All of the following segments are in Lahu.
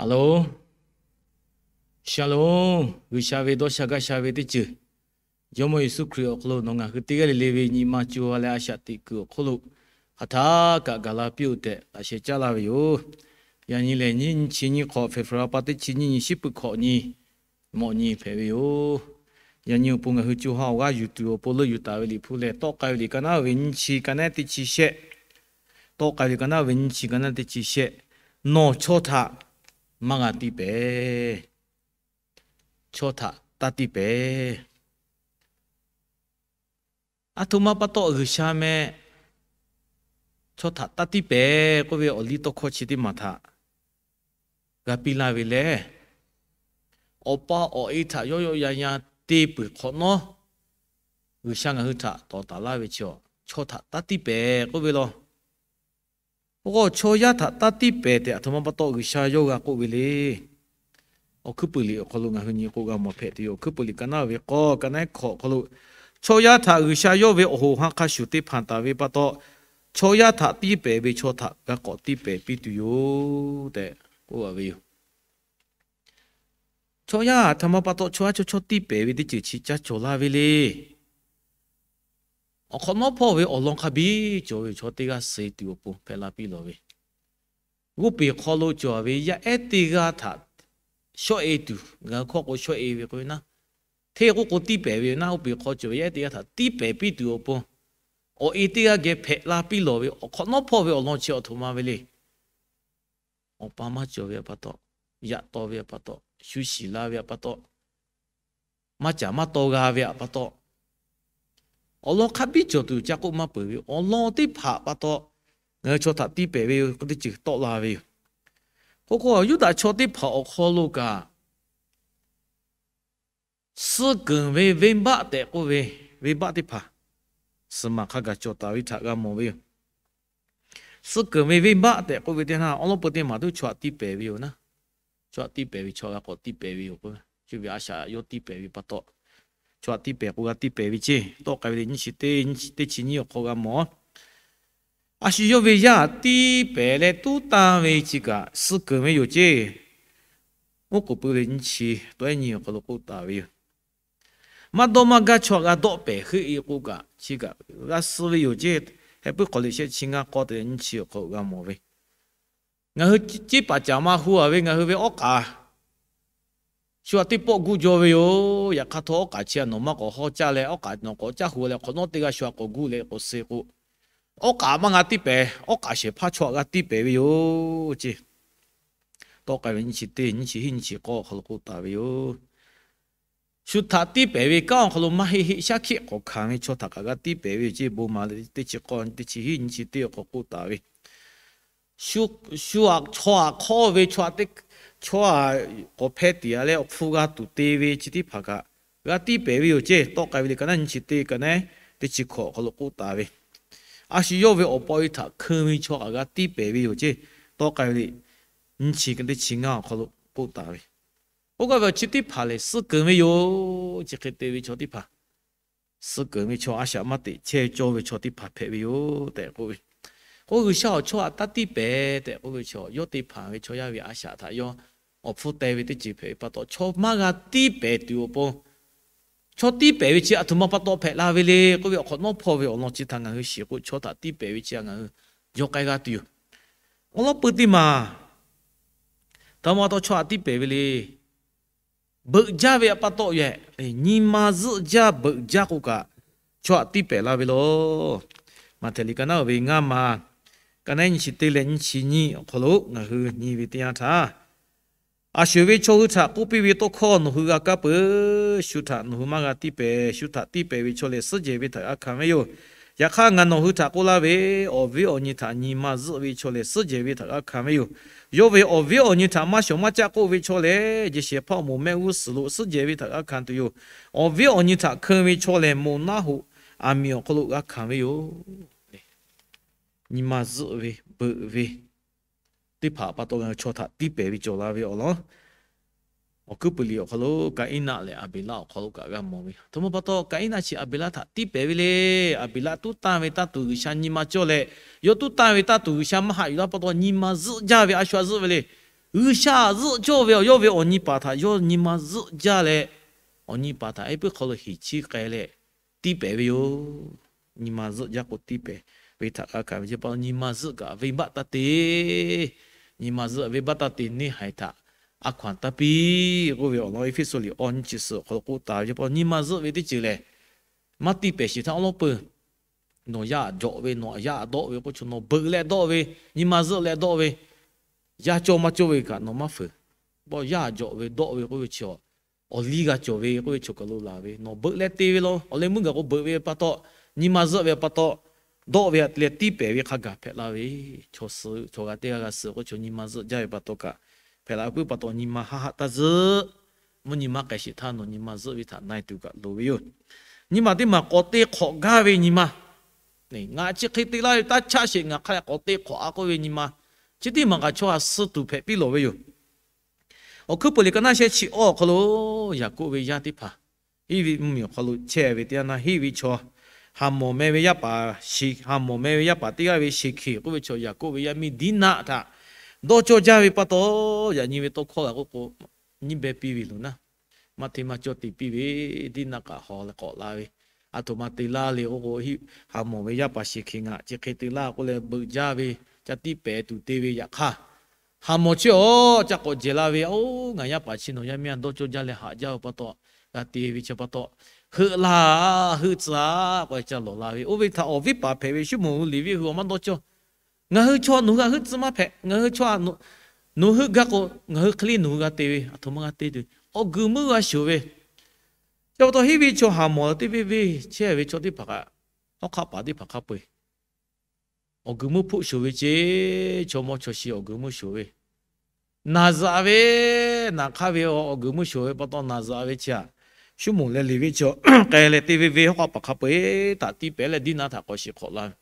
Hello, Shalom. G'uiˬsha ve dawˇ sha gaˇ sha ve teˇ ceuˬ, Jawˇmawˇ Yeˍsuˆ Hkriꞈ awˬ hk'aw lo nawˬ ngaˬ hui teˇ g'aˇ le le ve nyi ma co ha leh a shaꞈ teꞈ kuiˬ awˬ hk'oˆ lo hk'aˬ htaˇ kaꞈ gaˬ la piˇ-oˆ tehꞈ laꞈ sheh caˉ laˇ ve yoˬ. Yaꞈ nyi lehˬ, nyiˇ nyi chi nyiˇ hk'awꞈ, February pa teˇ chi nyiˇ nyi, shiˉ peuˬ hkawꞈ nyi, mawꞈ nyi hpehꞈ ve yoˬ. Yaꞈ nyi awˬ pon ngaˬ hui co ha awˬ g'aˇ yuˬ tuˬ awˬ pon leuˆ yuˬ taˍ ve Liꞈ hpu lehˬ, tawˆ k'ai ve liꞈ ka naˉ ve nyiˇ chi ka naˉ teˇ chi shehˆ, tawˆ k'ai ve ka naˉ ve nyiˇ chi ka naˉ teˇ chi shehˆ, Nawˬ chaw htaꞈ maˇ g'a tiˇ pehˍ. Chaw htaꞈ taˇ tiˇ pehˍ. Aˬ htoꞈ ma pa taw G'uiˬsha meh chaw htaꞈ taˇ tiˇ pehˍ k'oˆ ve awˬ liˇ tawˇ hkawˇ chi teˇ maˬ htaꞈ g'a piˇ laˇ ve lehˬ, awˬ pa awˬ e htaꞈ yawˆ yawˆ yan yan te peuˬ hk'awꞈ nawˉ, G'uiˬsha ngaˬ hui htaꞈ tawˍ taˍ laˇ ve chi, chaw htaꞈ taˇ tiˇ pehˍ k'oˆ ve law. K'o, chaw yaˇ htaꞈ taˇ tiˇ pehˍ tehꞈ aˬ htoꞈ ma pa taw G'uiˬsha yawˇ g'a k'oˆ ve le. Awˬ hkuiˉ puiˍ liꞈ awˬ hk'aw lo ngaˬ hui nyi k'o g'a mawˬ hpehꞈ tuˬ yoˬ. Awˬ hkuiˉ puiˍ liꞈ ka naˉ ve k'awˇ ka naˉ hkawꞈ awˬ hk'aw lo, chaw yaˇ htaꞈ G'uiˬsha yawˇ ve awˬ hoꞈ ha hk'a shuˍ te hpanˍ taˍ ve pa taw, chaw yaˇ htaꞈ tiˇ pehˍ ve chaw htaꞈ g'a k'awꞈ tiˇ pehˍ piˇ tuˬ yoˬ tehꞈ k'oˆ laˇ ve yoˬ. Chaw yaˇ aˬ htoꞈ ma pa taw chaw yaˇ chaw chawˇ tiˇ pehˍ ve teˇ ceuˬ chi caˇ cawˬ laˇ ve le. Awˬ hk'awꞈ nawˉ hpawˇ ve awˬ lawn hk'a biˇ cawˬ ve chaw teˇ g'aˇ suh tuˬ awˬ pon hpehꞈ la piˇ lawˬ ve, g'oˇ peˬ hk'aw lo cawˬ ve yaˇ ehˉ teˇ g'aˇ htaꞈ shawˆ e tuˬ, ngaˬ hui hkawˇ k'o shawˆ e ve k'o ve naˉ, hteˇ k'oˆ k'o tiˇ pehˍ ve naˉ, g'oˇ peˬ hk'aw cawˬ ve yaˇ ehˉ teˇ g'aˇ htaꞈ tiˇ pehˍ piˇ tuˬ awˬ pon awˬ e teˇ g'aˇ geh hpehꞈ la piˇ lawˬ ve awˬ hk'awꞈ nawˉ hpawˇ ve awˬ lawn chi aˬ htoꞈ ma ve le. Awˬ pa maˇ cawˬ ve pa taw, yaꞈ taw ve pa taw, shu shiˍ la ve pa taw, maˇ caˍ maˇ taw g'a ve pa taw, awˬ lawn hk'a biˇ cawˬ tuˬ ca k'oˆ maˇ peuˬ ve awˬ lawn teˇ hpaˍ pa taw, ngaˬ hui chaw htaꞈ tiˇ pehˍ ve k'oˆ teˇ ceuˬ tawˆ la ve yoˬ. K'o k'o, Yuˇdaꞈ chaw teˇ hpaˍ awˬ hk'aw lo kaꞈ, suh keunˍ ve venˇbaˆ tehꞈ k'oˆ ve, venˇbaˆ teˇ hpaˍ suhˍ maˬ hk'a gaˬ cawˬ taˍ ve htaꞈ g'a mawˬ ve yoˬ. Suh keunˍ ve venˇbaˆ tehꞈ k'oˆ ve teˇ naˇ, awˉ lawˉ peu teˇ maˬ tuˬ chaw htaꞈ tiˇ pehˍ ve yoˬ naˉ. Chaw htaꞈ tiˇ pehˍ ve chaw g'a k'awꞈ tiˇ pehˍ ve yoˬ k'o, cuˇ ve a shaꞈ yawˇ tiˇ pehˍ ve pa taw, chaw htaꞈ tiˇ pehˍ k'o g'a tiˇ pehˍ ve ceˇ. Tawˆ k'ai ve le nyiˇ chi teˇ, nyiˇ chi teˇ chi nyiˇ awˬ hk'aw g'a mawˬ. A shu yawˇ ve yaˇ tiˇ pehˍ leh tuˉ tanˇ ve chi kaꞈ suh keunˍ ve yoˬ ceˇ. Oˉ k'oˍ pui ve nyiˇ chi tawˆ ehˉ nyi awˬ hk'aw lo k'oˆ taˍ ve yoˬ. Maˇ dawˇ maˇ gaˇ chaw g'a dawˆ pehˍ heuˆ e k'o kaꞈ, chi kaꞈ g'a suh ve yoˬ ceˇ. Heh puiˉ hk'awꞈ liꞈ shehˆ chi ngaˇ k'awˇ te leh nyiˇ chi awˬ hk'aw lo g'a mawˬ ve, ngaˬ hui ceˇ paˍ caˍ ma hu a ve ngaˬ hui ve awˉ k'aˍ shu aꞈ teˇ pawˆ guˇ jaw ve yoˬ. Yaꞈ hk'aˇ htawˇ awˉ k'aˍ chi a nawˬ maˇ k'awꞈ hawˇ caˇ leh, awˉ k'aˍ nawˬ k'awꞈ caˇ hu leh hk'awꞈ nawˉ teˇ g'aˇ shu aꞈ k'awꞈ guˇ leh k'awꞈ suh k'o, awˉ k'aˍ maˇ g'a tiˇ pehˍ, awˉ k'aˍ shehˍ hpaˇ chaw aꞈ g'a tiˇ pehˍ ve yoˬ ceˇ. Tawˆ k'ai ve nyiˇ chi teˇ, nyiˇ chi hiˉ, nyiˇ chi k'awˇ awˬ hk'aw lo k'oˆ taˍ ve yoˬ. Shu htaꞈ tiˇ pehˍ ve kanˉ awˬ hk'aw lo maˇ heˆ heˆ shaˉ hkiˆ k'awꞈ hkanˍ ve chaw htaꞈ kaꞈ g'a tiˇ pehˍ ve yoˬ ceˇ. Bon maˍ le teˇ chi k'awˇ, teˇ chi hiˉ, nyiˇ chi teˇ awˬ hk'aw k'oˆ taˍ ve, shu aꞈ chaw aꞈ hk'awˇ ve chaw aꞈ, chaw aꞈ k'awꞈ hpeh tiˍ a leh awˬ hpu g'a tuˬ te ve chi teˇ hpaˍ kaꞈ g'a tiˇ pehˍ ve yoˬ ceˇ. Tawˆ k'ai ve le ka naˉ nyiˇ chi teˇ ka naˉ teˇ chi hkawꞈ awˬ hk'aw lo k'oˆ taˍ ve, a shu yawˇ ve awˬ pa awˬ e htaꞈ hkeun ve chaw kaꞈ g'a tiˇ pehˍ ve yoˬ ceˇ. Tawˆ k'ai ve le nyiˇ chi ka teˇ chi ngaˇ awˬ hk'aw lo k'oˆ taˍ ve, k'oˆ gaˇ ve awˬ chi teˇ hpaˍ lehˬ suh keunˍ ve yoˬ. Chi hk'e te ve chaw teˇ hpaˍ, suh keunˍ ve chaw, a shaꞈ maˇ teꞈ chehˇ cawˇ ve chaw teˇ hpaˍ hpehꞈ ve yoˬ tehꞈ k'oˆ ve. K'o G'uiˬsha awˬ chaw htaꞈ taˇ tiˇ pehˍ tehꞈ k'oˆ ve chaw, yawˇ te hpanˍ ve chaw yaˇ ve a shaꞈ htaꞈ yawˇ awˬ hpfuhˇ teh ve teˇ ceuˬ hpehꞈ ve pa taw, chaw maˇ g'a tiˇ pehˍ tuˬ awˬ pon, chaw tiˇ pehˍ ve chi aˬ htoꞈ ma pa taw hpehꞈ la ve le k'oˆ ve awˬ hk'awꞈ nawˉ hpawˇ ve awˬ lawn chi htaꞈ ngaˬ hui shiˍ k'o, chaw htaꞈ tiˇ pehˍ ve chi ngaˬ hui yawˇ k'ai g'a tuˬ yoˬ. Awˬ lawn pui teˇ maˬ htaꞈ ma taw chaw htaꞈ tiˇ pehˍ ve le. Beuꞈ jaˇ ve pa taw yehˬ, nyi ma zuhˆ jaˇ beuꞈ jaˇ k'o kaꞈ, chaw htaꞈ tiˇ pehˍ la ve laˬ. Maꞈhtehˍ liꞈ ka naˉ ve ngaˇ ma, ka naˉ nyiˇ chi teˇ leh nyiˇ chi nyiˇ awˬ hk'aw lo ngaˬ hui nyi ve teˇ yanˇ htaˇ, a shuˍ ve chaw hui htaꞈ k'oˆ piˇ ve tawˇ hkawˇ nawˬ hui g'a kaˇ peuˬ. Shu htaꞈ nawˬ hui maˇ g'a tiˇ pehˍ. Shu htaꞈ tiˇ pehˍ ve chaw lehˬ suhˉ jehˬ ve htaꞈ g'a hkanˍ ve yoˬ. Yaꞈ hk'aˇ ngaˬ nawˬ hui htaꞈ k'oˆ laˇ ve, awˬ viˉ awˬ nyi htaꞈ nyi ma zuhˆ ve chaw lehˬ suhˉ jehˬ ve htaꞈ g'a hkanˍ ve yoˬ. Yawˇ ve awˬ viˉ awˬ nyi htaꞈ maˇ shawˍ maˇ caˆ k'oˆ ve chaw lehˬ, jehˬ shehˍ hpaˇ awˬ moˍ mehˆ g'uˇ suhˍ lo suhˉ jehˬ ve htaꞈ g'a hkanˍ tuˬ yoˬ. Awˬ viˉ awˬ nyi htaꞈ hkeun ve chaw lehˬ, moˍ naˆ hoꞈ aˬ miˍ awˬ hk'aw lo g'a hkanˍ ve yoˬ. Nyi ma zuhˆ ve, beuꞈ ve teˇ hpaˍ pa taw ngaˬ hui chaw htaꞈ tiˇ pehˍ ve cawˬ la ve awˬ lawn, awˬ hkuiˉ puiˍ liꞈ awˬ hk'aw lo Kaˍiˉnaˆ leh Aˍbeˍlaˆ awˬ hk'aw lo kaꞈ g'a mawˬ ve. Aˬ htoꞈ ma pa taw Kaˍiˉnaˆ chi Aˍbeˍlaˆ htaꞈ tiˇ pehˍ ve le. Aˍbeˍlaˆ tuˉ tanˇ ve taˇ tuˬ G'uiˬsha nyi ma cawˇ leh, yawˇ tuˉ tanˇ ve taˇ tuˬ G'uiˬsha maˇ haꞈ yuˬ laˇ pa taw, nyi ma zuhˆ jaˇ ve a shu a zuhˆ ve le. G'uiˬsha zuhˆ cawˇ ve awˬ yawˇ ve awˬ nyi paˍ htaꞈ yawˇ nyi ma zuhˆ jaˇ leh, awˬ nyi paˍ htaꞈ ehˉ puiˉ hk'aw lo heˍ chiˇ k'ai leh tiˇ pehˍ ve yoˬ. Nyi ma zuhˆ jaˇ k'o tiˇ pehˍ ve htaꞈ g'a hkanˍ ve pa taw, nyi ma zuhˆ kaꞈ venˇbaˆ taˇ te. Nyi ma zuhˆ venˇbaˆ taˇ te, neˇ haiˬ htaꞈ a hkaw anˬ taˇ piˇ k'oˆ ve awˬ lawn Eˇfeˇsuꞈ liꞈ awˇ nyiˇ chi suhˍ awˬ hk'aw lo k'oˆ taˍ ve pa taw, nyi ma zuhˆ ve teˇ ceuˬ lehˬ, maˇ tiˇ pehˍ sheˍ htaˇ awˉ lawˉ peuˬ. Nawˬ yaˇ dawˆ ve, nawˬ yaˇ dawˆ ve k'oˆ chaw, nawˬ beuꞈ leh dawˆ ve, nyi ma zuhˆ leh dawˆ ve, yaˇ cawˇ maˇ cawˇ ve kaꞈ nawˬ maˇ fuiˍ. Bawˆ yaˇ jawꞈ ve dawˆ ve k'oˆ ve chi, awˬ liˇ g'a cawˬ ve k'oˆ ve chaw kaˬ lo laˬ ve, nawˬ beuꞈ leh te ve law, awˬ leh meuˇ gaˬ k'o beuꞈ ve pa taw, nyi ma zuhˆ ve pa taw, dawˆ ve htaꞈ te leh tiˇ pehˍ ve hk'a gaˬ hpehꞈ la ve, chaw suh chaw g'a teˇ g'aˇ g'a suh k'oˆ chaw nyi ma zuhˆ jaˇ ve pa taw kaꞈ hpehꞈ la puiˉ pa taw, nyi ma haˆ haˆ taˇ zuhˆ. Mvuhˇ nyi ma k'ai sheˍ htaˇ nawˬ nyi ma zuhˆ ve htaꞈ na e tuˬ kaꞈ loˍ ve yoˬ. Nyi ma teˇ maˬ k'awꞈ te hk'awꞈ gaˇ ve nyi ma. Ngaˬ chi hk'e te laˇ ve taˇ chaˇ sheˍ, ngaˬ hk'a leh k'awꞈ te hk'awꞈ a k'oˆ ve nyi ma, chi teˇ maˬ kaꞈ chaw haꞈ suh tuˬ hpehꞈ piˇ lawˬ ve yoˬ. Awˬ hkuiˉ peuˬ liꞈ ka naˇ shehˆ chi awˇ awˬ hk'aw lo, Yaˍkoˆ ve yaˇ teˇ hpaˍ, hiˇ ve mvuhˇmiˬ awˬ hk'aw lo chehˇ ve teˇ yanˇ naˇ, hiˇ ve chaw, Haˍmoˍ meh ve yaˇ paˍ, Haˍmoˍ meh ve yaˇ paˍ teˇ g'aˇ ve Sheˍhkeˍ k'oˆ ve chaw, Yaˍkoˆ ve yaˇ miˇ Diˇnaˆ htaꞈ dawˇ cawˇ jaˇ ve pa taw, yaꞈ nyi ve tawˇ hkawˇ g'a k'oˆ k'o, nyiˇ beh piˇ ve loˬ naˇ. Maˇ hteˇ maˇ cawˇ te piˇ ve, Diˇnaˆ kaꞈ haw leh k'awꞈ la ve, a htoꞈ ma te laˇ le k'oˆ k'o, Haˍmoˍ ve yaˇ paˍ Sheˍhkeˍ ngaˬ chi hk'e te laˇ k'oˆ leh beuꞈ jaˇ ve, ca tiˇ pehˍ tuˬ te ve yaꞈ hk'aˇ, Haˍmoˍ chi awˬ ca k'awꞈ jehˬ la ve, Oˇ, ngaˬ yaˇ paˍ chi nawˬ yaˇ miˇ a dawˇ cawˇ jaˇ leh haꞈ jaˇ ve pa taw, g'a te ve chi pa taw, heuˆ laˇ, heuˆ tcuh a k'oˆ leh ca lawˬ la ve. Oˇ ve htaꞈ awˬ viˉ paˍ hpehꞈ ve Suˉmonˍ hui Leˍviˆ hui awˬ maˇ dawˇ cawˇ. Ngaˬ hui chaw nawˬ hui g'a heuˆ tcuh maˇ hpehꞈ. Ngaˬ hui chaw nawˬ hui heuˆ gaˇ k'o, ngaˬ hui hk'e le nawˬ hui g'a te ve, a htoꞈ ma g'a te tuˬ, awˬ guiˬ meuˇ g'a shoˍ ve. Chi pa taw hiˉ ve chaw Haˍmoˍ teˇ venˇ venˇ chehˇ ve chaw teˇ hpaˍ kaꞈ, hawˉ hk'aˆ paˍ teˇ hpaˍ hk'a peu eˬ awˬ guiˬ meuˇ hpoˆ shoˍ ve ceˇ, chaw mawˇ chaw shi awˬ guiˬ meuˇ shoˍ ve, naˬ zaꞈ ve, naˬ hk'aˇ ve awˬ guiˬ meuˇ shoˍ ve pa taw naˬ zaꞈ ve chi aꞈ, Suˉmonˍ leh Leˍviˆ chaw k'ai leh teˇ venˇ venˇ hawˉ hk'aˆ paˍ hk'a peu eˬ htaꞈ tiˇ pehˍ leh Diˇnaˆ htaꞈ k'awꞈ shiˍ hk'awꞈ la ve.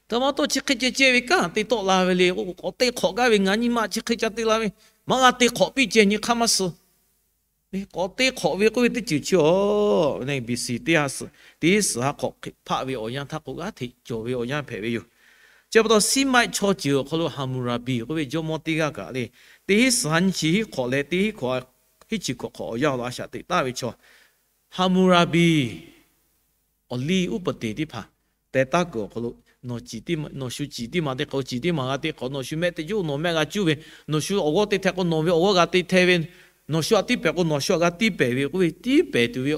Htaꞈ ma tawˇ chi hk'e ceh ceh ve kanˉ te tawˆ la ve le k'o, k'awꞈ te hk'awꞈ gaˇ ve ngaˬ nyi ma chi hk'e ca te la ve, maˇ g'a te hk'awꞈ piˇ ceh nyi hk'aˇ maˇ suh. K'awꞈ te hk'awꞈ ve k'oˆ ve teˇ ceuˬ chi awˬ, B C teˇ ha suhˍ, teˇ suhˍ ha hk'awꞈ hk'e hpaˆ ve awˬ yanˇ htaˇ k'o g'aˇ hteꞈ cawˬ ve awˬ yanˇ hpehꞈ ve yoˬ. Chi pa taw Siˉmaˆiˆ chaw ceuˬ awˬ hk'aw lo Haˍmuˍraˍbiˍ k'oˆ ve jawˇmawˇ teˇ g'aˇ kaꞈ le, teˇ hinˉ suhˍ ha nyiˇ chi hiˉ hk'awꞈ leh teˇ hinˉ hk'awꞈ hiˉ chi hk'awꞈ hk'awꞈ awˬ yanˇ awˬ lawn a shaꞈ teꞈ taˍ ve chaw, Haˍmuˍraˍbiˍ awˬ liˇ uˉ peunˍ teˍ teˇ hpaˍ teh taˉ kuiˬ awˬ hk'aw lo, nawˬ shu ciˍ teˇ maˬ teˇ hk'awꞈ ciˍ teˇ maˬ g'a te k'o, nawˬ shu mehˆ te juˇ nawˬ mehˆ g'a cuˇ ve, nawˬ shu awˬ g'awˇ te hteh k'o nawˬ ve awˬ g'awˇ g'a te hteh ve, nawˬ shu aꞈ tiˇ pehˍ k'o nawˬ shu aꞈ g'a tiˇ pehˍ ve k'oˆ ve, tiˇ pehˍ tuˬ ve,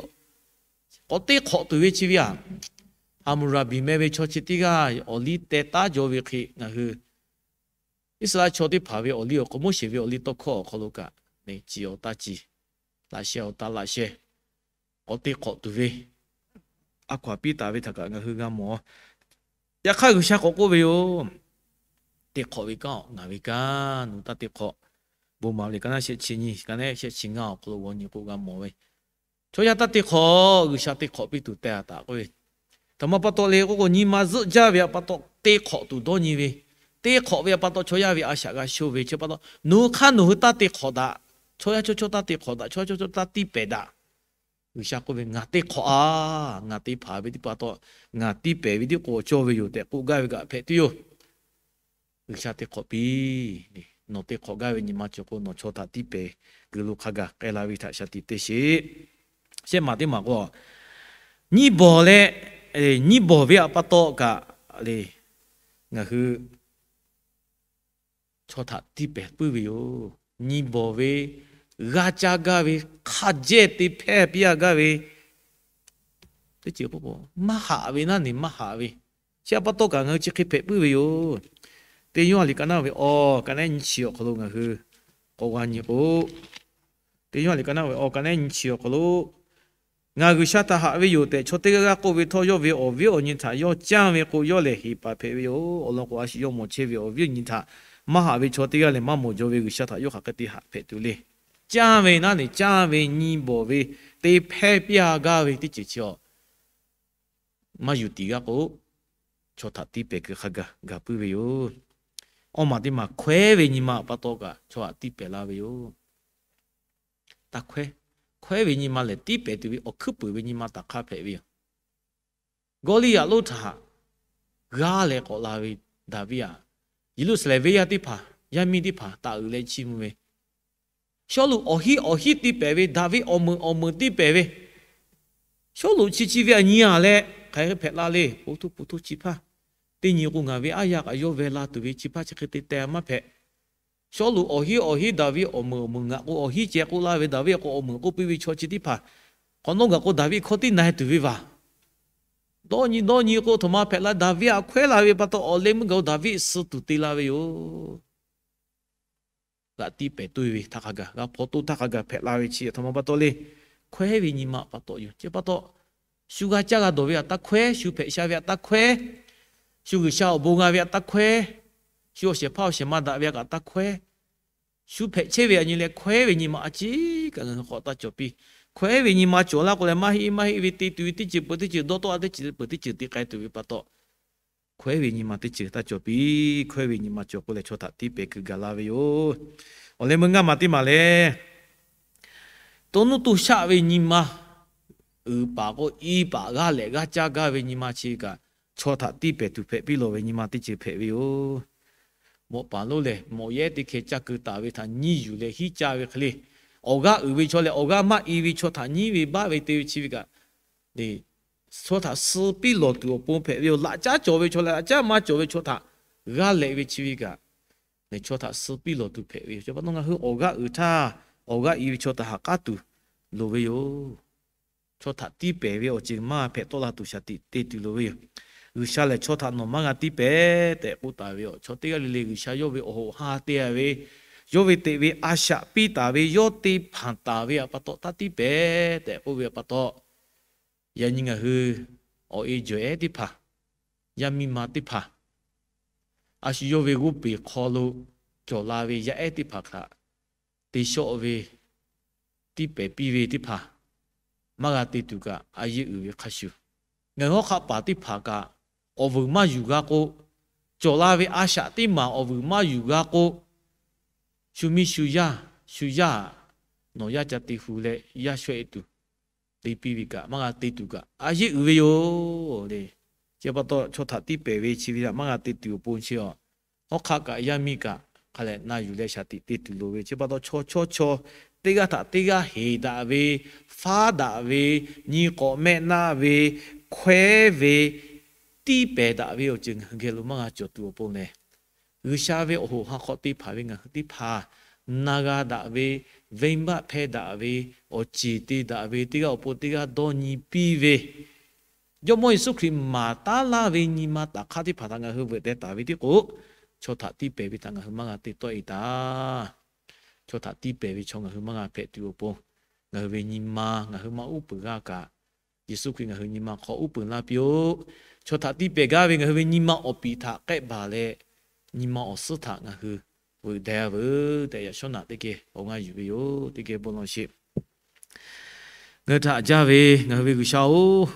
k'awꞈ te hk'awꞈ tuˬ ve chi ve aꞈ, Haˍmuˍraˍbiˍ meh ve chaw chi teˇ g'aˇ awˬ liˇ teh taˉ jaw ve hk'e ngaˬ hui Iˉsaˍreˍlaˆ chaw teˇ hpaˍ ve awˬ liˇ awˬ hk'aw, Moˉseˍ ve awˬ liˇ tawˇ hkawˇ awˬ hk'aw lo kaꞈ, ciˍ awˬ taˇ ciˍ, laꞈ sheh awˬ taˇ laꞈ sheh, k'awꞈ te hk'awꞈ tuˬ ve a hkaw anˬ piˇ taˍ ve htaꞈ kaꞈ ngaˬ hui g'a mawˬ. Yaꞈ hk'aˇ G'uiˬsha k'awꞈ k'oˆ ve yoˬ. Te hk'awꞈ ve kanˉ ngaˬ ve kanˉ nawˬ taˇ te hk'awꞈ. Bon maˍ ve liꞈ ka naˉ shehˆ chi nyi, ka naˉ shehˆ chi ngaˇ awˬ hk'aw lo g'aw nyi k'o g'a mawˬ ve, chaw yaˇ taˇ te hk'awꞈ, G'uiˬsha te hk'awꞈ piˇ tuˬ teh a taꞈ k'oˆ ve. Htaꞈ ma pa taw le k'oˆ k'o, nyi ma zuhˆ jaˇ ve aꞈ pa taw te hk'awꞈ tuˬ dawˇ nyi ve, te hk'awꞈ ve aꞈ pa taw chaw yaˇ ve a shaꞈ g'a sho ve chi pa taw, nawˬ hui hk'aˇ nawˬ hui taˇ te hk'awꞈ daꞈ. Chaw yaˇ chaw chawˇ taˇ te hk'awꞈ daꞈ, chaw yaˇ chaw chawˇ taˇ tiˇ pehˍ daꞈ. G'uiˬsha k'oˆ ve, ngaˬ te hk'awꞈ a, ngaˬ te hpanˍ ve teˇ pa taw, ngaˬ tiˇ pehˍ ve tiˉ k'o cawˇ ve yoˬ tehꞈ k'oˆ gaˇ ve kaꞈ hpehꞈ tuˬ yoˬ. G'uiˬsha te hk'awꞈ piˇ. Nawˬ te hk'awꞈ gaˇ ve nyi ma cawˬ k'o, nawˬ chaw htaꞈ tiˇ pehˍ kuiˬ lo hk'a gaˬ k'ai la ve htaꞈ shaˍ tiꞈ te sheˍ. Shehˆ maˬ teˇ maˬ k'o, nyiˇ bawˬ leh, nyiˇ bawˬ ve aꞈ pa taw kaꞈ le, ngaˬ hui chaw htaꞈ tiˇ pehˍ puiˉ ve yoˬ. Nyiˇ bawˬ ve g'a caˇ gaˇ ve, hk'a jehˇ te hpehˇ piˇ a gaˇ ve, teˇ ceuˬ k'oˆ k'o, maˇ haꞈ ve naˉ ne maˇ haꞈ ve. Chi aꞈ pa taw kaꞈ ngaˬ hui chi hk'e hpehꞈ puiˉ ve yoˬ. Teˇ Yoˇhanˬ liꞈ ka naˉ ve awˬ, ka naˉ nyiˇ chi awˬ hk'aw lo ngaˬ hui k'awꞈ g'a nyi k'o, Teˇ Yoˇhanˬ liꞈ ka naˉ ve awˬ, ka naˉ nyiˇ chi awˬ hk'aw lo ngaˬ G'uiˬsha htaꞈ haꞈ ve yoˬ tehꞈ chaw teˇ g'aˇ g'aˇ k'oˆ ve htawˇ, yawˇ ve awˬ viˉ awˬ nyi htaꞈ yawˇ canˇ ve k'o, yawˇ lehˬ heˍ paˍ hpehꞈ ve yoˬ. Awˬ lawn k'o, a shu yawˇ mawˬ chehˇ ve awˬ viˉ awˬ nyi htaꞈ maˇ haꞈ ve chaw teˇ g'aˇ lehˬ, maˇ mawˬ jaw ve G'uiˬsha htaꞈ yawˇ hk'aˬ hk'e te haꞈ hpehꞈ tuˬ le. Canˇ ve naˉ ne canˇ ve, nyiˇ bawˬ ve te hpehˇ piˇ a gaˇ ve teˇ ceuˬ chi awˬ maˇ yuˬ tiˍ g'aˇ k'o, chaw htaꞈ tiˇ pehˍ kuiˬ hk'a gaˬ gaˬ puiˉ ve yoˬ. Awˇ maˬ teˇ maˬ hkawehˉ ve nyi ma pa taw kaꞈ chaw htaꞈ tiˇ pehˍ la ve yoˬ. Taˇ hkawehˉ, hkawehˉ ve nyi ma lehˬ, tiˇ pehˍ tuˬ ve awˬ hkuiˉ puiˍ ve nyi ma taꞈ hk'aˇ hpehꞈ ve yoˬ. Gawˇliˇyaꞈ lonˉ htaꞈ g'aˇ leh k'awꞈ la ve Daˍviˆ aꞈ, Yeˍruˆsaˍlehnˍ venˇ yaˇ teˇ hpaˍ Yaˇ miˇ teˇ hpaˍ taˍ uiˍ leh chiˇ mvuh ve, Sawˉluꞈ awˬ hiˉ awˬ hiˉ tiˇ pehˍ ve, Daˍviˆ awˬ meunˍ awˬ meunˍ tiˇ pehˍ ve, Sawˉluꞈ chi chi ve aꞈ nyi a leh hk'aˬ hk'e hpehꞈ la le. Pu htoˇ pu htoˇ chi hpaˇ, teˇ nyi k'o ngaˬ ve aˉ yaˇ kaꞈ yawˇ veh la tuˬ ve chi hpaˇ chi hk'e te teh maˇ hpehꞈ. Sawˉluꞈ awˬ hiˉ awˬ hiˉ Daˍviˆ awˬ meunˍ awˬ meunˍ ngaˬ k'o awˬ hiˉ ceh k'oˆ laˇ ve, Daˍviˆ k'o awˬ meunˍ k'oˆ piˇ ve chaw chi teˇ hpaˍ, hk'awꞈ nawˉ gaˬ k'o Daˍviˆ hkawˇ tiˉ na e tuˬ ve vaˬ. Dawˇ nyi dawˇ nyi k'o, htoꞈ ma hpehꞈ la, Daˍviˆ aꞈ hkawehˉ la ve pa taw awˬ leh meuˇ gaˬ k'o Daˍviˆ suh tuˬ te la ve yoˬ. G'aꞈ tiˇ pehˍ toˇ ve htaˇ hk'a gaˬ, g'a hpaw toˇ htaˇ hk'a gaˬ hpehꞈ la ve chi aꞈ htoꞈ ma pa taw le. Hkawehˉ ve nyi ma pa taw yoˬ. Chi pa taw, shu g'a caˇ g'a dawˬ ve aꞈ taˇ hkawehˉ, shu hpehꞈ sha ve aꞈ taˇ hkawehˉ, shu G'uiˬsha awˬ bon g'a ve aꞈ taˇ hkawehˉ, shu awˬ shehˍ hpaˇ awˬ shehˍ ma daꞈ ve aꞈ kaꞈ taˇ hkawehˉ, shu hpehꞈ chehˇ ve aꞈ nyi leh hkawehˉ ve nyi ma a ciˉ kaꞈ ngaˬ hui k'awꞈ taˇ cawˬ piˇ. Hkawehˉ ve nyi ma cawˬ laˇ k'o leh maˇ heˆ maˇ heˆ ve te tuˬ ve teˇ ceuˬ peuˬ teˇ ceuˬ, dawˇ tawˆ a teˇ ceuˬ peuˬ teˇ ceuˬ te k'ai tuˬ ve pa taw, hkawehˉ ve nyi ma teˇ ceuˬ taˇ cawˬ piˇ. Hkawehˉ ve nyi ma cawˬ k'o leh chaw htaꞈ tiˇ pehˍ kuiˬ gaˬ la ve yoˬ. Awˬ leh meuˇ ngaˇ maˬ teˇ maˬ lehˬ, to nuˇ to shaˆ ve nyi ma, uiˍ paˍ k'o i paˍ g'aˇ lehꞈ g'aˇ caˇ gaˇ ve nyi ma chi kaꞈ, chaw htaꞈ tiˇ pehˍ tuˬ hpehꞈ piˇ lawˬ ve nyi ma teˇ ceuˬ hpehꞈ ve yoˬ. Mawꞈ paˍ lonˉ lehˬ, mawꞈ yehˉ teˇ hkeh caˇ keu taˍ ve htaꞈ nyiˇ yuˬ leh hiˉ caˇ ve hk'e le, awˬ g'aˇ uiˍ ve chaw lehˬ, awˬ g'aˇ maˇ i ve chaw htaꞈ nyiˉ ve baˆ ve te ve chi ve kaꞈ, chaw htaꞈ suh piˇ lawˬ tuˬ awˬ pon hpehꞈ ve yoˬ. Laꞈ caˉ cawˬ ve chaw leh laꞈ caˉ maˇ cawˬ ve chaw htaꞈ g'aˇ lehꞈ ve chi ve kaꞈ, chaw htaꞈ suh piˇ lawˬ tuˬ hpehꞈ ve yoˬ. Chi pa taw ngaˬ hui awˬ g'aˇ uiˍ htaˇ, awˬ g'aˇ i ve chaw htaꞈ ha k'aˉ tuˬ loˍ ve yoˬ. Chaw htaꞈ tiˇ pehˍ ve awˬ ceuˬ maˇ hpehꞈ tawˆ la tuˬ shaˍ tiꞈ te tuˬ loˍ ve yoˬ. G'uiˬsha lehˬ, chaw htaꞈ nawˬ maˇ g'a tiˇ pehˍ tehꞈ k'oˆ taˍ ve yoˬ. Chaw teˇ g'aˇ le le G'uiˬsha yawˇ ve awˬ hoꞈ ha te a ve, yawˇ ve teꞈ ve a shaꞈ piˇ taˍ ve, yawˇ te hpanˍ taˍ ve aꞈ pa taw taˇ tiˇ pehˍ tehꞈ k'oˆ ve aꞈ pa taw, yaꞈ nyi ngaˬ hui awˬ e jawˬ ehˉ teˇ hpaˍ, yaˇ miˇ ma teˇ hpaˍ, a shu yawˇ ve g'oˇ peˬ hk'aw lo cawˬ la ve yaˇ ehˉ teˇ hpaˍ htaꞈ te shawˆ ve, tiˇ pehˍ piˇ ve teˇ hpaˍ maˇ g'a te tuˬ kaꞈ a yeˇ uiˍ ve hk'a shuˍ, ngaˬ hui hawˉ hk'aˆ paˍ teˇ hpaˍ kaꞈ awˬ vuiˬ maˇ yuˬ g'a k'o, cawˬ la ve a shaꞈ teˇ maˬ awˬ vuiˬ maˇ yuˬ g'a k'o, shu miˇ shu yaˇ, shu yaˇ, nawˬ yaˇ ca te hu leh yaˇ shawehˆ tuˬ te piˇ ve kaꞈ maˇ g'a te tuˬ kaꞈ a yeˇ uiˍ ve yoˬ le. Chi pa taw chaw htaꞈ tiˇ pehˍ ve chi ve htaꞈ maˇ g'a te tuˬ awˬ pon chi a, hawˉ hk'aˆ kaꞈ yaˇ miˇ kaꞈ hk'a lehˬ na yuˬ leh shaˍ tiꞈ te tuˬ loˍ ve. Chi pa taw chaw chawˇ chaw teˇ g'aˇ htaꞈ teˇ g'aˇ heˍ daꞈ ve, faˉ daꞈ ve, nyi k'awꞈ mehˆ naˆ ve, hkawehˉ ve, tiˇ pehˍ daꞈ ve awˬ ceuˬ ngaˬ hui geh lo maˇ g'a cawˬ tuˬ awˬ pon lehˬ, G'uiˬsha ve awˬ hoꞈ ha hk'aw te hpanˍ ve ngaˬ hui teˇ hpaˍ na g'a daꞈ ve, venˇbaˆ hpehˇ daꞈ ve, awˬ ceˬ te daꞈ ve, teˇ g'aˇ awˬ pon teˇ g'aˇ dawˇ nyi piˇ ve, Jawˇmawˇ Yeˍsuˆ Hkriꞈ maˍ taˉ laˇ ve nyi ma taˍ hk'aˇ teˇ hpaˍ htaꞈ ngaˬ hui veuꞈ deh taˍ ve tiˉ k'o, chaw htaꞈ tiˇ pehˍ ve htaꞈ ngaˬ hui maˇ g'a te tawˆ e taˍ. Chaw htaꞈ tiˇ pehˍ ve chaw ngaˬ hui maˇ g'a hpehꞈ tuˬ awˬ pon, ngaˬ hui ve nyi ma ngaˬ hui maˇ uˉ peunˍ g'a kaꞈ, Yeˍsuˆ Hkriꞈ ngaˬ hui nyi ma hk'aw uˉ peunˍ laˇ piˇ-oˆ. Chaw htaꞈ tiˇ pehˍ gaˇ ve ngaˬ hui ve nyi ma awˬ piˍ htaꞈ k'ehˆ baˬ leh, nyi ma awˬ suhˉ htaꞈ ngaˬ hui veuꞈ deh veuˬ tehꞈ yaꞈ shawˉ naꞈ teˇ geh awˬ ngaˇ yuˬ ve yoˬ. Teˇ geh bon lawˬ sheˍ. Ngaˬ hui htaꞈ jaˇ ve ngaˬ hui ve G'uiˬsha-oˬ,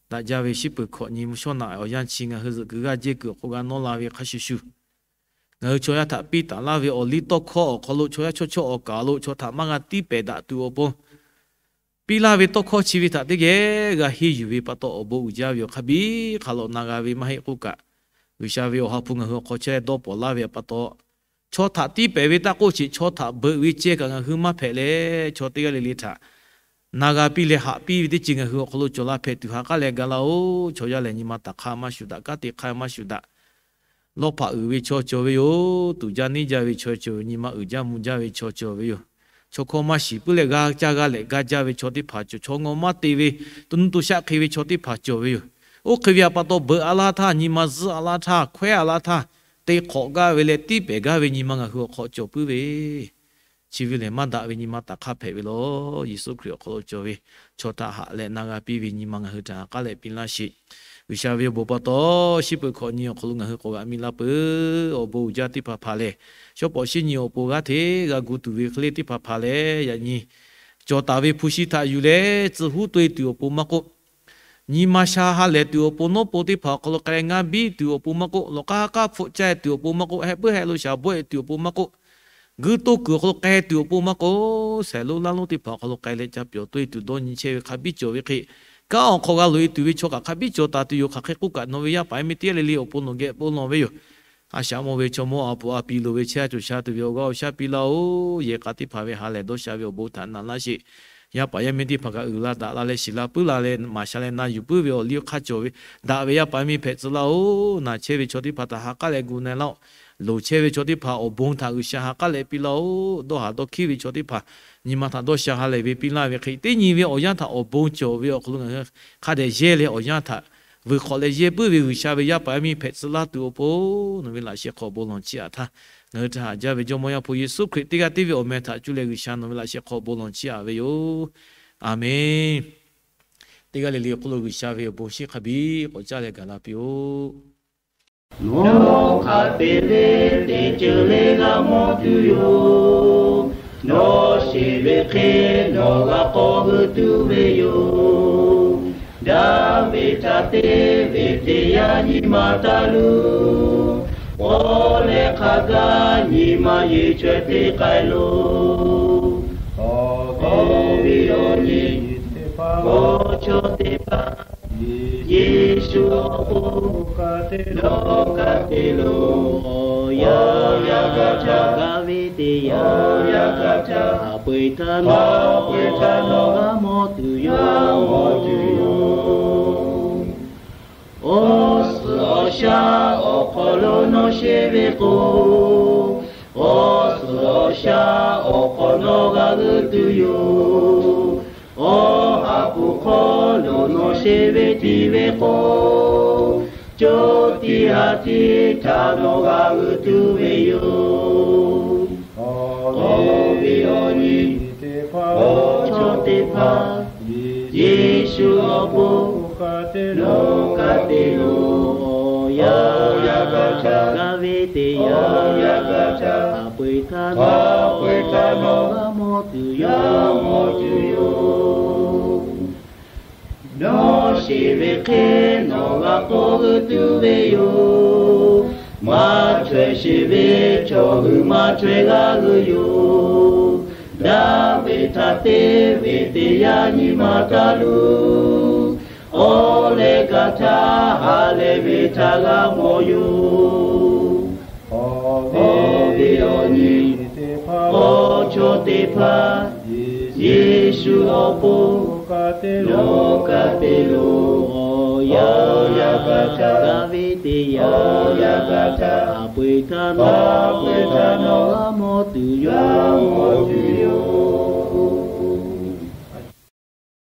daꞈ jaˇ ve shiˉ peuˬ hkawꞈ nyi mvuhˇ shawˉ naꞈ awˬ yanˇ chi ngaˬ hui zuhꞈ kuiˬ g'aˇ jehˇ kuiˬ awˬ hk'aw g'a nawˉ la ve hk'a shuˍ shuˍ, ngaˬ hui chaw yaˇ htaꞈ piˇ taˍ laˇ ve awˬ liˇ tawˇ hkawˇ awˬ hk'aw lo chaw yaˇ chawˇ chawˇ awˬ kaˍ lo chaw htaꞈ maˇ g'a tiˇ pehˍ daꞈ tuˬ awˬ pon, piˇ laˇ ve tawˇ hkawˇ chi ve htaꞈ teˇ geh g'a henˇ yuˬ ve pa taw awˬ bon uiˍ jaˇ ve yoˬ. Hk'a biˉ hk'a lawꞈ na g'a ve maˇ heˆ k'oˆ kaꞈ, G'uiˬsha ve awˬ ha hpu ngaˬ hui awˬ hk'aw chehˇ dawˇ pawˍ laˇ ve pa taw, chaw htaꞈ tiˇ pehˍ ve taˇ k'oˆ sheˍ, chaw htaꞈ beuꞈ ve ceh kaꞈ ngaˬ hui maˇ hpehꞈ leh, chaw teˇ g'aˇ le le htaꞈ na g'a piˇ leh haꞈ piˇ ve teˇ ceuˬ ngaˬ hui awˬ hk'aw lo cawˬ la hpehꞈ tuˬ ha k'aˉ leh ga laˇ-oˬ. Chaw yaˇ lehˬ nyi ma taˍ hk'aˇ maˇ shuˍ daꞈ, kanˉ te hk'aˇ maˇ shuˍ daꞈ, lawˇ hpaꞈ uiˍ ve chaw cawˬ ve yoˬ. Tuꞈ jaˇ neˇ jaˇ ve chaw cawˬ ve, nyi ma uiˍ jaˇ mvuh jaˇ ve chaw cawˬ ve yoˬ. Chaw hkawˇ maˇ shiˍ puiˉ leh g'a caˇ g'a lehꞈ ga jaˇ ve chaw teˇ hpaˍ cawˬ, chaw ngaw maˇ te ve, to nuˇ to shaˆ hk'e ve chaw teˇ hpaˍ cawˬ ve yoˬ. Oˇ hk'e ve aꞈ pa taw beuꞈ a laˇ htaˇ, nyi ma zuhˆ a laˇ htaˇ, hkawehˉ a laˇ htaˇ, te hk'awꞈ gaˇ ve leh tiˇ pehˍ gaˇ ve nyi ma ngaˬ hui awˬ hk'aw cawˬ puiˉ ve, chi ve lehˬ maˇ daꞈ ve nyi ma taˍ hk'aˇ hpehꞈ ve lawˬ. Yeˍsuˆ Hkriꞈ awˬ hk'aw lo cawˬ ve chaw htaꞈ haꞈ leh na g'a piˇ ve nyi ma ngaˬ hui htaꞈ ha k'aˉ leh piˇ laˇ sheˍ. G'uiˬsha ve awˬ bon pa taw, shiˉ peuˬ hkawꞈ nyi awˬ hk'aw lo ngaˬ hui k'awꞈ g'aꞈ miˇ laˇ peuˬ. Awˬ bon uiˍ jaˇ teˇ hpaˍ hpaˍ lehˬ, shawˉ pawˍ shiˉ nyi awˬ pon g'aˇ hteꞈ g'a gu tuˬ ve hk'e le teˇ hpaˍ hpaˍ lehˬ, yaꞈ nyi cawˬ taˍ ve hpu shi htaꞈ yuˬ leh tcuh huˉ to e tuˬ awˬ pon maˇ k'oˆ, nyi ma sha ha lehˬ tuˬ awˬ pon, nawˉ pon teˇ hpaˍ awˬ hk'aw lo k'ai leh ngaˇ biˇ tuˬ awˬ pon maˇ k'oˆ, lawˬ k'aˇ k'aˇ hpfuhˆ caˇ tuˬ awˬ pon maˇ k'oˆ, heh puiˉ heh lo shaˍ bawˆ e tuˬ awˬ pon maˇ k'oˆ, guiˇ toˇ kuiˬ awˬ hk'aw lo k'ai tuˬ awˬ pon maˇ k'oˆ, shehˍ lonˉ laˇ lonˉ teˇ hpaˍ awˬ hk'aw lo k'ai leh ca pyawˬ to e tuˬ dawˇ nyi chehˇ ve hk'a biˉ cawˬ ve hk'e, kanˉ awˬ hk'aw g'a loꞈ e tuˬ ve chaw kaꞈ hk'a biˉ cawˬ taˍ tuˬ yoˬ. Hk'aˬ hk'e k'oˆ kaꞈ, nawˬ ve yaˇ paˍ yaˇ miˇ teˇ g'aˇ le le awˬ pon nawˬ geh bon lawˬ ve yoˬ. A shaꞈ mawˇ ve chaw mawˇ a puˍ a piˍ loˍ ve chehˇ a cawˬ sha tuˬ ve awˬ g'aˇ awˬ shaˉ piˇ laˇ-oˬ. Yehˬ k'a teˇ hpaˍ ve ha lehˬ dawˇ sha ve awˬ bon htaꞈ naꞈ laˇ sheˍ. Yaˇ paˍ yaˇ miˇ teˇ hpaˍ kaꞈ uiˍ la daꞈ la leh shiˍ la puiˉ la leh maˍ sha leh na yuˬ puiˉ ve awˬ liˇ awˬ hk'aˇ cawˬ ve daꞈ ve yaˇ paˍ yaˇ miˇ hpehꞈ tcuh laˇ-oˬ. Naˬ chehˇ ve chaw teˇ hpaˍ htaꞈ ha k'aˉ leh gu na laˇ-oˬ. Loˍ chehˇ ve chaw teˇ hpaˍ awˬ bon htaꞈ G'uiˬsha ha k'aˉ leh piˇ laˇ-oˬ. Dawˇ haˍ dawˇ hkiˉ ve chaw teˇ hpaˍ nyi ma htaꞈ dawˇ sha ha lehˬ ve piˇ laˇ ve hk'e, teˇ nyi ve awˬ yanˇ htaꞈ awˬ bon cawˬ ve awˬ hk'aw lo ngaˬ hui hk'a dehꞈ yehˇ leh awˬ yanˇ htaꞈ vuiˬ hk'awꞈ leh yehˇ puiˉ ve G'uiˬsha ve yaˇ paˍ yaˇ miˇ hpehꞈ tcuh laˇ tuˬ awˬ pon nawˬ ve laꞈ sheh hk'aw bon lawˬ chiˇ aꞈ htaˇ, ngaˬ hui htaꞈ haꞈ jaˇ ve Jawˇmawˇ Yaˇ hpu Yeˍsuˆ Hkriꞈ teˇ g'aˇ tiˉ ve awˬ meh htaꞈ cuˇ leh G'uiˬsha nawˬ ve laꞈ sheh hk'aw bon lawˬ chiˇ aꞈ ve yoˬ. Aˬmenˍ. Teˇ g'aˇ le le awˬ hk'aw lo G'uiˬsha ve awˬ bon shinˉ hk'a biˇ k'awꞈ caˇ leh gaˬ la piˇ-oˆ. Nawˬ hk'a te ve teˇ ceuˬ le g'a mawˬ tuˬ yoˬ. Nawˬ sheˍ ve hk'e nawˬ g'a k'awꞈ g'euˆ tuˬ ve yoˬ. Daˍviˆ htaꞈ te ve teˇ yanˇ nyi ma taˇ luˬ. Pawˇ leh hk'a gaˇ nyi ma yeˬ chaweh te k'ai loˬ. Awˬ viˉ awˬ nyi, awˬ chawˇ teˇ hpaˍ, Yeˍsuˆ awˬ pon nawˬ ka te loˬ. Awˬ yanˇ gaˇ htaˇ, gaˇ ve teˇ yanˇ, awˬ yanˇ gaˇ htaˇ, haˍ peu-eˬ htaˇ, haˍ peu-eˬ htaˇ nawˬ g'a mawˬ tuˬ yoˬ. Awˬ suhˍ awˬ shaˉ awˬ hk'aw lo nawˬ sheˍ ve k'o, awˬ suhˍ awˬ shaˉ awˬ hk'aw nawˬ g'a g'euˆ tuˬ yoˬ. Awˬ ha hpu hk'aw lo nawˬ sheˍ ve tiˉ ve k'o, co tiꞈ ha tiꞈ htaꞈ nawˬ g'a g'euˆ tuˬ ve yoˬ. Awˬ viˉ awˬ nyi, awˬ chawˇ teˇ hpaˍ, Yeˍsuˆ awˬ pon nawˬ ka te loˬ. Awˬ yanˇ gaˇ htaˇ, gaˇ ve teˇ yanˇ, awˬ yanˇ gaˇ htaˇ, haˍ peu-eˬ htaˇ, haˍ peu-eˬ htaˇ nawˬ g'a mawˬ tuˬ yoˬ, mawˬ tuˬ yoˬ. Nawˬ sheˍ ve hk'e nawˬ g'a k'awꞈ g'euˆ tuˬ ve yoˬ. Maˇ chaweh sheˍ ve chaw hui maˇ chaweh g'a g'euˆ yoˬ. Daˍviˆ htaꞈ te ve teˇ yanˇ nyi ma taˇ luˬ. Awˬ leh kaꞈ htaˇ ha leh ve htaꞈ g'a mawˬ yoˬ. Awˬ viˉ awˬ nyi, awˬ chawˇ teˇ hpaˍ, Yeˍsuˆ awˬ pon nawˬ ka te loˬ. Awˬ yanˇ gaˇ htaˇ, gaˇ ve teˇ yanˇ, awˬ yanˇ gaˇ htaˇ, haˍ peu-eˬ htaˇ, haˍ peu-eˬ htaˇ nawˬ g'a mawˬ tuˬ yoˬ, mawˬ tuˬ